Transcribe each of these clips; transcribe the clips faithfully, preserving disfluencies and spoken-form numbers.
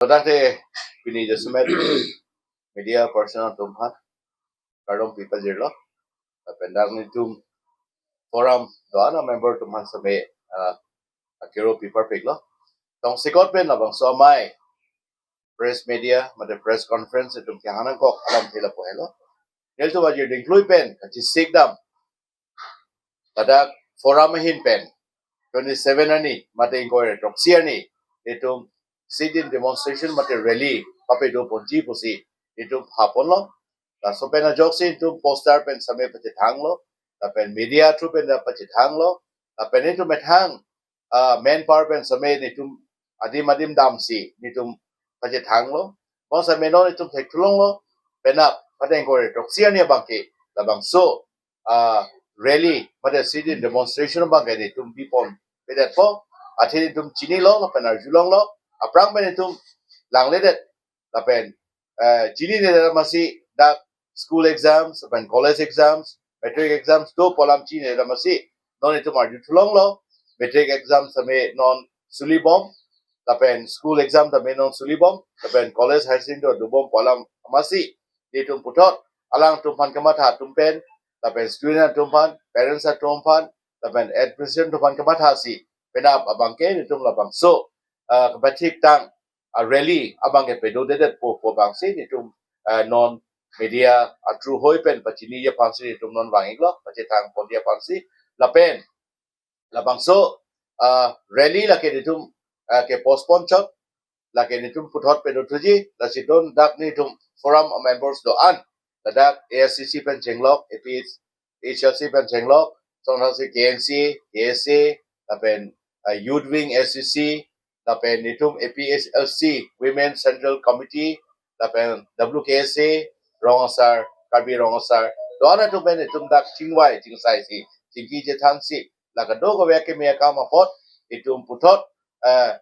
Ladak te pini jasemet media person atum aphan kardom pipajirlo. Lapen dak nelitum forum do-an amember atum aphan same, ah, akero piparpiklo. Tongsekot pen labangso amei press media mate press conference atum kehang nangkok alamthe lapu helo. Nelitum ajir dingklui pen kachisikdam, ladak forum ahin pen twenty seven arni mate ingkoi ra throksi arni nelitum sit-in demonstration mate rally papedoponji pusi nelitum phaponlo. Laso pen ajoksi nelitum poster pen same pachethanglo, lapen media through pen ta pachethanglo, lapen nelitum methang, ah, manpower pen same nelitum adim adim damsi nelitum pachethanglo. Bonsitame non nelitum thekthulonglo, penap mate ingkoi ra throksi arni abangke labangso, ah, rally mate sit-in demonstration abangke nelitum biponpedetpo. Athe nelitum chinilo lapen arjulonglo, aphrang pen nelitum langledet lapen, eh, chinine amatsi dak school exams lapen college exams, matric exams do pu alam chinine amatsi non nelitum arjuthulonglo. Matric exam tame non sulibom, lapen school exam tame non sulibom, lapen college, higher secondary dobom pu alam amatsi nelitum puthot alangtum aphan kamatha atum pen, lapen student atum aphan, parents atum aphan, lapen administration atum aphan kamathasi penap abangke nelitum labangso, ah, kapathik tang a rally abangke padodedet pu pu abangsi nelitum, ah, non media a through hoi pen pachiniji aphansi nelitum non vang-iklo, pachethangponji aphansi. Lapen labangso, ah, rally lake nelitum, ah, ke postpone chot, lake nelitum puthot padothuji. Lasi non dak nelitum forum members do-an, ladak A I C C pen chenglok, A P H L C pen chenglok, sonthasi K N C, K S A, lapen, ah, Youth Wing S C C, lapen nelitum A P H L C Women Central Committee, lapen W K S A, Rong Asar, Karbi Rong Asar do-an atum pen nelitum dak chingvai chingsaisi, chingki chethangsi, la kadokave akeme akam apot nelitum puthot, eh,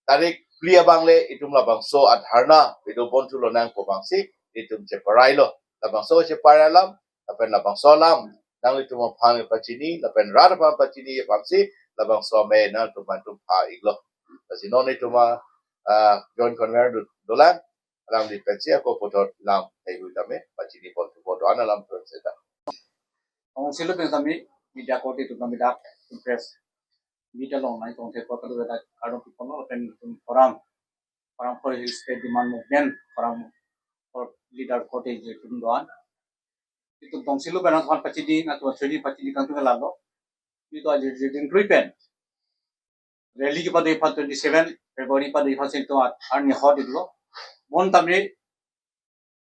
tarik phli abang le nelitum labangso a dharna padoponthu lonang pu abangsi nelitum cheparailo. Labangso cheparai alam, lapen labangso alam nanglitum aphan pachini, lapen rat aphan pachiniji aphansi labangso amei nangtum aphan nelitum pha-iklo. Lasi non nelitum a, ah, joint convener do-, dolang, alangli pensi ako puthot lam heihui tame pachiniponthupo do-an alam pen seta. Ong silo pen tame media court atum tame dak press media along nangtongthekpo, kadokave ta kardom piponlo. Lapen nelitum forum, Forum for Hill State Demand Movement, Forum for Leader Court atum do-an, nelitum tongsilo pen nangtum aphan pachini, nangtum aphan pachini kangtung lalo. Nelitum ajir dingklui pen rally kepadoi aphan twenty seven February padoi aphansi nelitum arni hot-iklo. Bonta me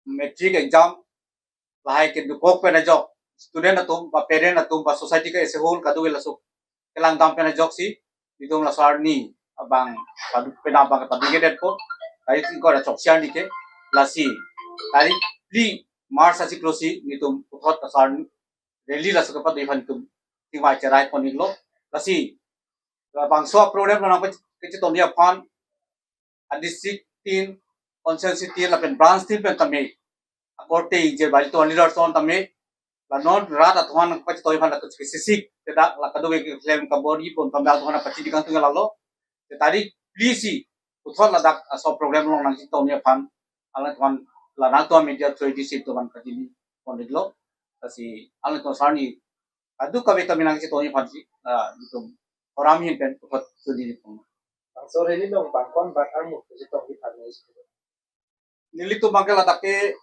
matric exam lahai kedokok pen ajok student atum, ba parent atum, ba society ke as a whole kadokave laso kelang dam pen ajoksi nelitum laso arni abang padu, penap abang padodedetpo. Tarik ingkoi ra throksi arni ke, lasi tarik phli March achiklo si nelitum puthot laso arni rally laso kepadoi aphan nelitum chingvai cheraipon-iklo. Lasi labangso program nangpachetongji aphan a district tin, constituency tin lapen branch tin pen tame akorte ije bai to leader son tame, la non rat atum aphan pachetongji aphan la kachesik, te dak la kadokave keklem kabor-ipon tame atum aphan pachini kangtung lalo. Te tarik phli si puthot ladak laso program along nangchetongji aphan alangtum aphan, la nangtum media through agency atum aphan pachiniponlo. Lasi alangtum sarni kadokave tame nangchetongji aphansi, ah, nelitum forum ahin pen puthot chuniji pon. Bangso rally along bang ko-an bang armu kachetongji aphan nangji? Nelitum abangke ladak ke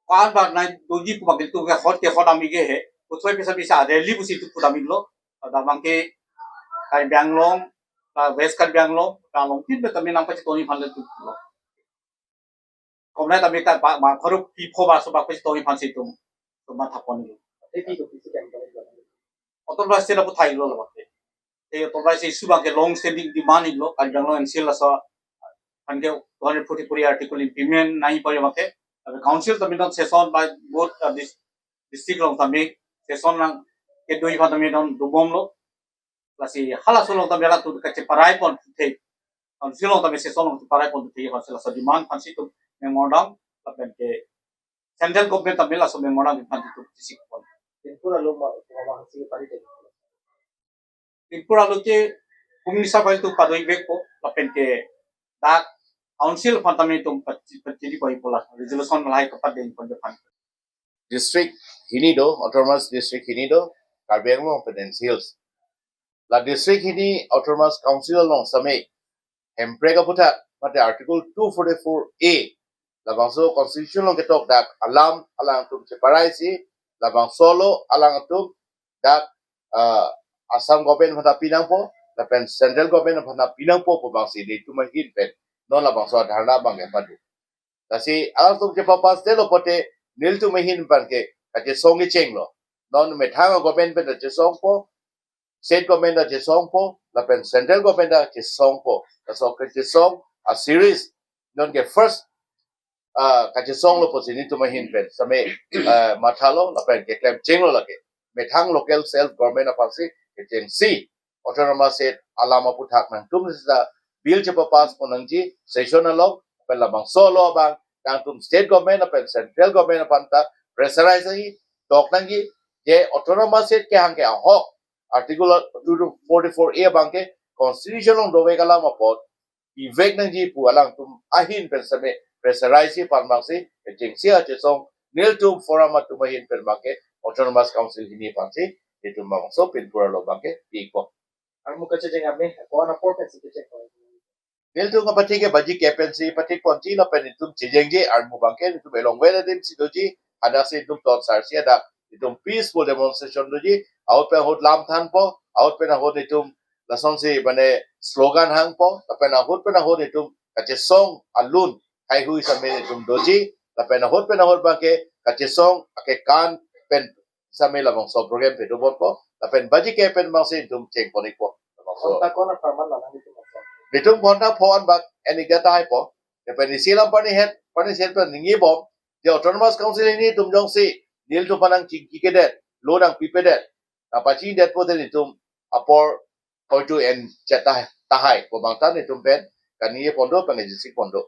ko-an bang nangdoji pu abangke nelitum ke hot ke hot ami ke he. Puthot pisa pisa rally pusi nelitum pu dam-iklo. Ladak abangke Karbi Anglong, ah, West Karbi Anglong, Karbi Anglong tin pen tame nangpachetongji aphan nelitum pulo. Komnai tame ta ba, ba, kharuk pi pho ba so ba pachetongji aphansi nelitum, nelitum mathapon-iklo. Eti ko pisi kan ba. Authorized state apu thailo labangke. Te authorized issue abangke long standing demand-iklo, Karbi Anglong N C L laso abangke two hundred forty-four article implement nangji pu abangke. Lapen council tame non session ba both, uh, dis-, district along tame session nangkedoi aphan tame non dobomlo. Lasi halaso along tame latum kacheparaipon thek. Council along tame session along cheparaipon thek, halaso laso demand aphansi nelitum memorandum lapen ke central government tame laso memorandum aphansi nelitum chesikpon. Dispur alo ma, ma, ma, si pari de. Dispur alo ke Home Minister aphansi nelitum padoi-ikvekpo, lapen ke dak Council aphan tame itum pati pati di koi pola resolution lahai kapadeng pon aphan. District hini do, autonomous district hini do, Karbi Anglong pen N C Hills. La district hini autonomous council along same Hemprek aphuthak mate Article two forty-four A, labangso constitution along ketok dak alam alangtum cheparai si, labangso lo alangtum dak, ah, Assam government aphan ta pinangpo, lapen central government aphan ta pinangpo pu abangsi nelitum ahin pen non labangso adharna abang kepado. Lasi alangtum chepapass detlo pote nelitum ahin pen ke kachesong kechenglo. Non methang government pen ta chesongpo, state government ta chesongpo, lapen central government ta chesongpo. Laso kachesong a series non ke first, ah, kachesonglo pusi nelitum ahin pen same, ah, mathalo lapen keklem chenglo lake. Methang local self government aphansi kechengsi autonomous state alam aphuthak nangtum sita bill chepapass pon nangji session along, lapen labangso lo abang nangtum state government lapen central government aphan ta pressurize nangji, tok nangji, je autonomous state kehang ke ahok Article two forty-four A abang ke constitution along dovek alam apot ivek nangji pu alangtum ahin pen same pressurize si aphan abangsi kechengsi achesong nelitum forum atum ahin pen abang ke autonomous council hini aphansi itum bangso pinpura lo abang ke pipo. Armu kachejeng ame, ko-an apor pensi kecheng ko. Nelitum kapathik ke baji ke pensi pathik ponji lapen itum chejengji armu abang ke itum elongvet adim si doji, hadak si itum tot sar si hadak itum peaceful demonstration doji, ahut pen ahut lam thanpo, ahut pen ahut itum lasonsi mane slogan hangpo, lapen ahut pen ahut itum kachesong alun haihui same itum doji, lapen ahut pen ahut abang ke kachesong akekan pen same labangso program pado ponpo, lapen baji ke pen abangsi itum cheng pon ikpo. Labangso. Ghonta ko-an apharman la nangtum aphan? Itum ghonta pho-an bak enik tahaipo. Lapen isi alam pani het, pani het pen ningje bom, je autonomous council hini atum jongsi nelitum aphan nangchingki kedet, lo nangpipedet, nangpachini det pote nelitum apor hoito en chet tahai, tahai pu abang ta nelitum pen kaningje pon do, pen kejisi pon do.